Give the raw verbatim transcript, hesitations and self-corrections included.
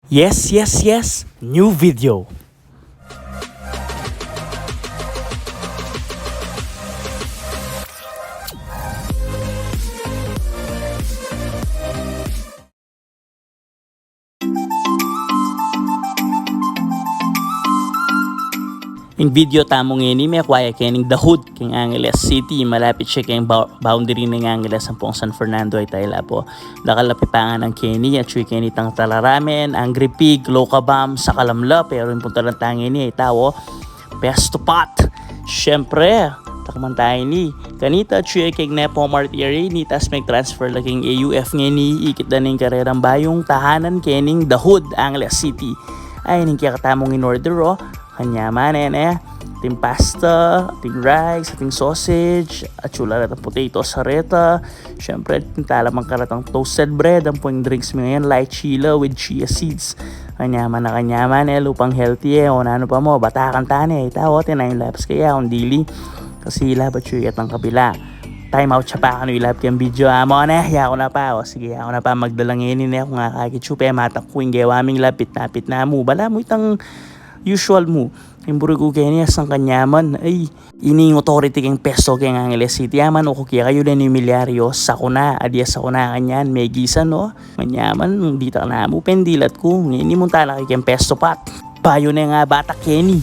Yes, yes, yes, new video. Ing video tamu ngeni, mekwa ya keni king The Hood, king Angeles City. Malapit ya king bou-, boundary ning Angeles ampong San Fernando. Ay, tala pu, dakal a pipanganan keni, atyu keni tang Talaramen, Angry Pig, Loca Bomb, Sakalamla, pero ing puntalan ta ngeni, ay, tau, Pesto Pot. Siyempre, takman ta ini. Kanita, atyu ya king Nepo Mart area, nitas meg-transfer la king A U F ngeni, ikit da ning karerang bayung tahanan kening The Hood, Angeles City. Ay, ning kekatamung in-order, o. Kanyaman, e, ne? Ating pasta, ating rice, ating sausage, atyu la retang potatoes reta. Siyempre, atin tala mang karetang toasted bread, ampong drinks mi ngeni, lychee la with chia seeds. Kanyaman na kanyaman, e, lupang healthy, e, o nanu pa mu, batakan ta ne, e, tau, time lapse kaya, kung dili. Kasi ilab atyu ya itang kabila. Time out ya pa kanu ilab keng video, amo ne, yaku na pa, o, sige, yaku na pa magdala ngeni ne, kung akakit yu, pematak ku ing gewa ming lapit-lapit na mu, bala mu itang usual mu. Ing buri ku keni, asang kanyaman, ay, ini ing authority keng pesto keng Angeles City. Aman, o, ku kekayu, den ing milyaryo, sakuna, adia sakuna kanyan, megisan, o. Kanyaman, ditak na mu, pendilat ku, ngeni munta na keng Pesto Pot. Bayu ne nga batak keni.